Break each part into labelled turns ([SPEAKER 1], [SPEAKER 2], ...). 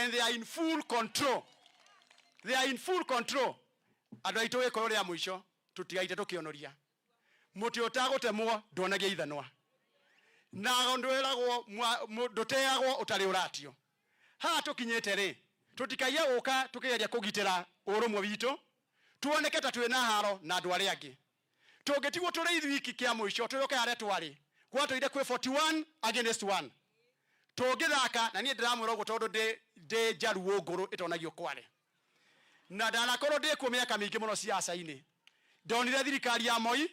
[SPEAKER 1] And they are in full control, they are in full control. Andũ aitũ, gĩkũyũ rĩa mũico, tũtigaite tũkĩonoria mũtĩ ũtagũtemwo nduonagia ithanwa, na ndwĩragwo ndũteagwo ũtarĩ ũratio. Haha tũkinyĩte rĩ, tũtikaiye gũka tũkĩgeria kũgitĩra ũrũmwe witũ, tuoneke ta twĩna haro na andũ arĩa angĩ. Tũngĩtigwo tũrĩ ithuiki, kĩa mũico tũrĩoke harĩa twarĩ gwatũire kwĩ 41 against 1 tũngĩthaka. Na niĩ ndĩramwĩra ũguo tondũ ndĩ njaruo ngũrũ ĩtonagio kware, na ndanakorwo ndĩ kuo mĩaka mĩingĩ mũno siasa-inĩ. Ndonire thirikari ya Moi,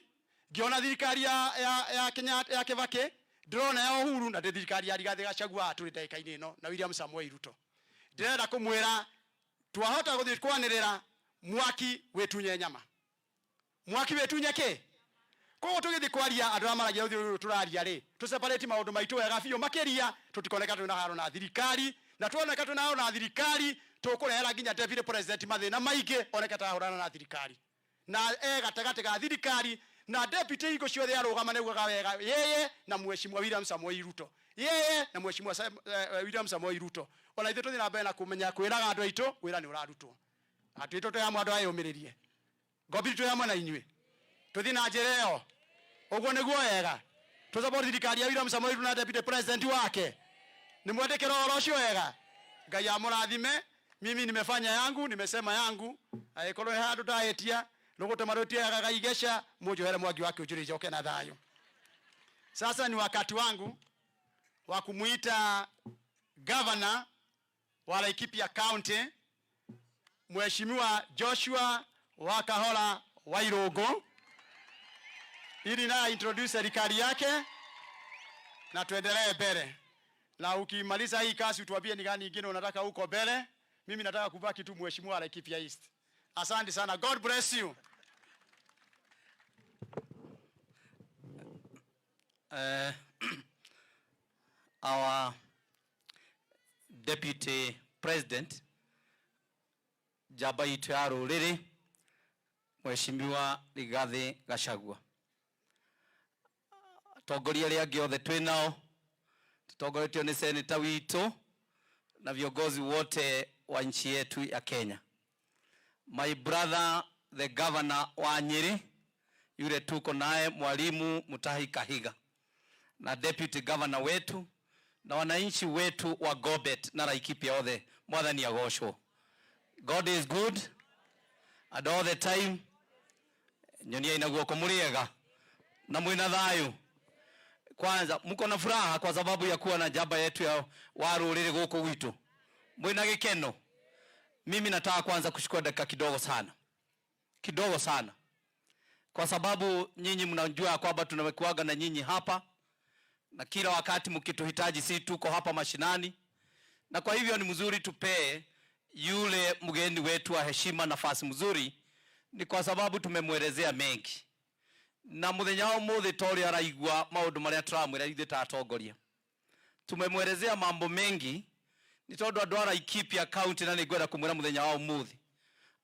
[SPEAKER 1] ngĩona thirikari ya Kenyatta, ya Kibaki, ndĩrona ya Uhuru, na ndĩ thirikari ya Rigathĩ Gachagua tũrĩ ndagĩka-inĩ ĩno na William Samoei Ruto. Ndĩrenda kũmwĩra, twahota gũthiĩ kwanĩrĩra mwaki wĩtunye nyama, mwaki wĩtunye kĩ. Koguo tũgĩthiĩ kwaria andũ arĩa maragia rũthiomi rũrũ tũraria rĩ, tũseparate maũndũ maitũ wega biũ makĩria, tũtikoneka twĩna haro na thirikari. Na tuoneka twĩna haro na thirikari, tũkũrehera nginya deputy president mathĩna maingĩ, oneke tarahũrana na thirikari na e gatagatĩ ga thirikari na deputy. Hingo ciothe arũgama nĩugaga wega yeye na Mheshimiwa William Samoei Ruto, yeye na Mheshimiwa William Samoei Ruto. Ona ithuĩ tũthiĩ na mbere na kũmenya kwĩraga andũ aitũ wĩra nĩ ũrarutwo. Andũ aitũ, twĩ hamwe, andũ ayũmĩrĩrie ngobiri, twĩ hamwe na inyuĩ, tũthiĩ na njĩra ĩyo. Ũguo nĩguo wega tũsupport thirikari ya William Samoei Ruto na deputy president wake. Nĩ mwendekera ũhoro ũcio wega. Ngai amũrathime. Mimi nimefanya yangu, nimesema yangu. Angĩkorwo he handũ ndahĩtia, rũgũtema rũtiagaga igeca, mũnjohere mwangi wake ũnjũrĩ njoke na thayũ. Sasa ni wakati wangu wa kumuita governor wa Laikipia County, Mheshimiwa Joshua Wakahora Wairũngũ, ili naye introduce serikali yake na tuendelee mbele. Na ukimaliza hii kazi, utuambie ni gani ingine unataka huko mbele. Mimi nataka kubaki tu mheshimiwa wa Laikipia East. Asante sana. God bless you.
[SPEAKER 2] Our deputy president, njamba itũ ya rũrĩrĩ, Mheshimiwa Rigathĩ Gachagua, atongoria arĩa angĩ othe twĩ nao, tutongoretio nĩ seneta witũ na viongozi wote wa nchi yetu ya Kenya, my brother the governor wa Nyeri yule tuko naye, Mwalimu Mutahi Kahiga, na deputy governor wetu na wananchi wetu wa Gobet na Laikipia othe, Mwathani agocwo. God is good and all the time. Nyonia ina guoko muriega na mwina thayu. Kwanza mko na furaha kwa sababu ya kuwa na njamba yetu ya wa rũrĩrĩ gũkũ gwitũ? Mwina gĩkeno? Mimi nataka kwanza kuchukua dakika kidogo sana, kidogo sana, kwa sababu nyinyi mnajua kwamba tunawekuaga na nyinyi hapa na kila wakati mkituhitaji, si tuko hapa mashinani, na kwa hivyo ni mzuri tupee yule mgeni wetu wa heshima nafasi mzuri, ni kwa sababu tumemwelezea mengi na muthenya wa umuthi tori araigua maundu maria turamwira ithuĩ ta atongoria. Tumemwelezea mambo mengi ni tondu andu a Laikipia County, na nĩngwenda kumwĩra muthenya wa umuthi,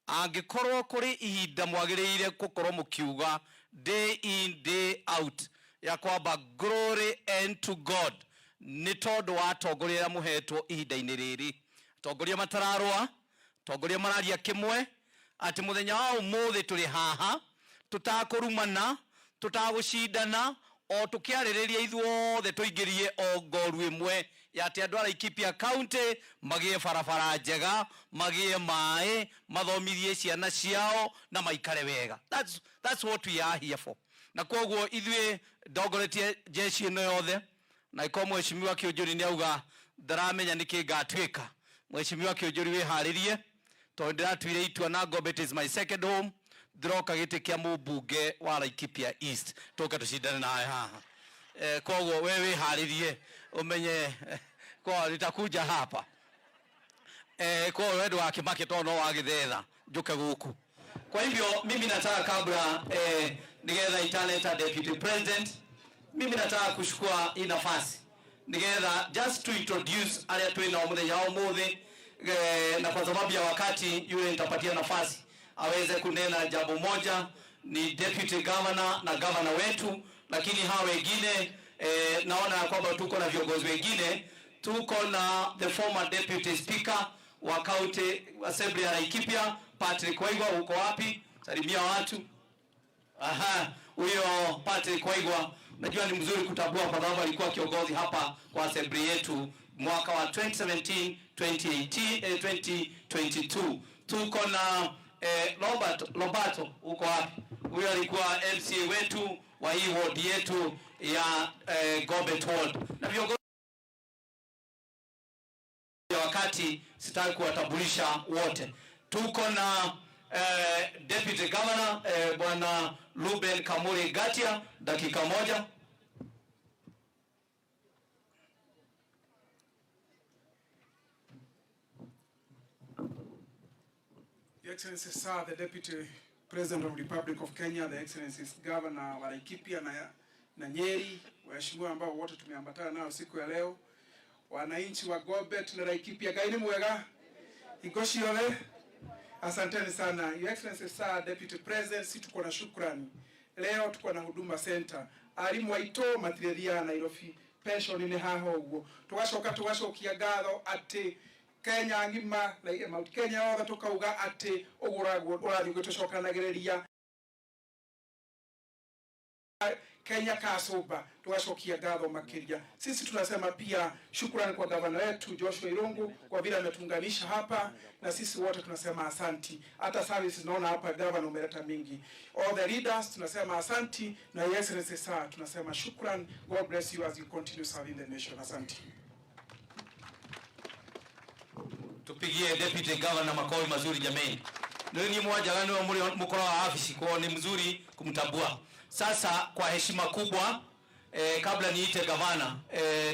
[SPEAKER 2] angĩkorwo kũrĩ ihinda mwagĩrĩire gũkorwo mũkiuga day in, day out ya kwamba glory and to God, nĩ tondũ wa atongoria arĩa mũhetwo ihinda-inĩ rĩrĩ, atongoria matararũa, atongoria mararia kĩmwe, atĩ mũthenya wa ũmũthĩ tũrĩ haha tũtakũrumana, tũtagũcindana, o tũkĩarĩrĩria ithuothe tũingĩrie o ngoru ĩmwe ya atĩ andũ a Laikipia County magĩe barabara njega, magĩe maĩ, mathomithie ciana ciao na maikare wega. That's what we are here for. Na koguo ithuĩ ndongoretie jeshi ĩno yothe, na iko Mheshimiwa Kĩũnjũri nĩ auga ndaramenya nĩkĩ ngatuĩka. Mheshimiwa Kĩũnjũri, wĩharĩrie, tondũ ndĩratuire itua na Ngobet is my second home, ndĩroka gĩtĩ kĩa mũmbunge wa Laikipia East, tũke tũcindane nawe haha. Koguo we wĩharĩrie ũmenye kwa nitakuja hapa. Kwa we ndũgakĩmake tondũ no wagĩthetha njũke gũkũ. Kwa hivyo mimi nataka kabla nigetha itaneta deputy president, mimi nataka kuchukua hii nafasi nigetha just to introduce arĩa twĩ nao mũthenya wa ũmũthĩ, na kwa sababu ya wakati, yule nitapatia nafasi aweze kunena jambo moja ni deputy governor na governor wetu, lakini hawa wengine, naona ya kwamba tuko na viongozi wengine. Tuko na the former deputy speaker wa county assembly ya Laikipia, Patrick Waigwa. Uko wapi? Salimia watu. Aha, huyo Patrick Waigwa najua ni mzuri kutambua kwa sababu alikuwa kiongozi hapa kwa assembly yetu mwaka wa 2017, 2018, 2022. Tuko na Robert Roberto, uko wapi? Huyo alikuwa MCA wetu wa hii ward yetu ya Gobet Ward. Na viongozi ya wakati sitaki kuwatambulisha wote. Tuko na Deputy Governor Bwana Ruben Kamuri Gatia, dakika moja.
[SPEAKER 3] Your Excellency, sir, the Deputy President of the Republic of Kenya, the Excellencies Governor wa Laikipia na Nyeri, waheshimiwa ambao wote tumeambatana nao siku ya leo, wananchi wa Gobet na Laikipia, Ngai ni mwega hingo ciothe, asanteni sana. Your Excellency, sir, Deputy President, si tuko na shukrani leo, tuko na Huduma Center, arimu aitũ matirethiaga Nairobi, pension nĩ haha ũguo, tugacoka tugacokia ngatho atĩ Kenya ng'ima na Mount Kenya yothe tukauga atĩ ũgũragwo ũrathiĩ ũgĩtũcokanagĩrĩria Kenya Kasumba, tugacokia ngatho makiria. Sisi tunasema pia shukrani kwa gavana wetu Joshua Irungu kwa vile ametuunganisha hapa, na sisi wote tunasema asanti. Hata services naona hapa gavana umeleta mingi. All the leaders tunasema asanti, na Your Excellency sir tunasema shukran. God bless you as you continue serving the nation. Asanti.
[SPEAKER 2] Tupigie Deputy Governor makofi mazuri jameni. Ni mmoja gani wa mkoro wa afisi kwa ni mzuri kumtambua. Sasa kwa heshima kubwa kabla niite gavana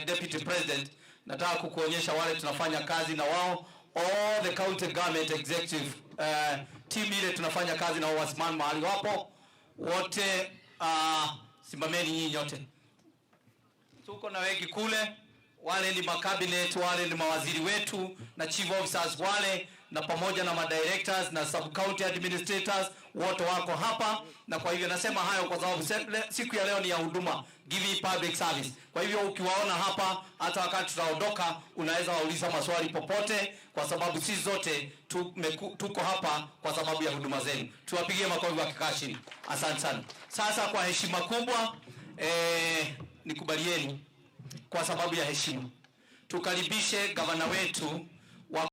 [SPEAKER 2] Deputy President, nataka kukuonyesha wale tunafanya kazi na wao, all the county government executive team ile tunafanya kazi na wao, wasimame mahali wapo wote. Simameni nyinyi nyote, tuko na wengi kule, wale ni makabinet, wale ni mawaziri wetu na chief officers wale, na pamoja na madirectors na sub county administrators wote wako hapa. Na kwa hivyo nasema hayo kwa sababu siku ya leo ni ya huduma, giving public service. Kwa hivyo ukiwaona hapa, hata wakati tutaondoka, unaweza wauliza maswali popote, kwa sababu sisi zote tuko hapa kwa sababu ya huduma zenu. Tuwapigie makofi wakikaa chini. Asante sana. Sasa kwa heshima kubwa nikubalieni kwa sababu ya heshima tukaribishe gavana wetu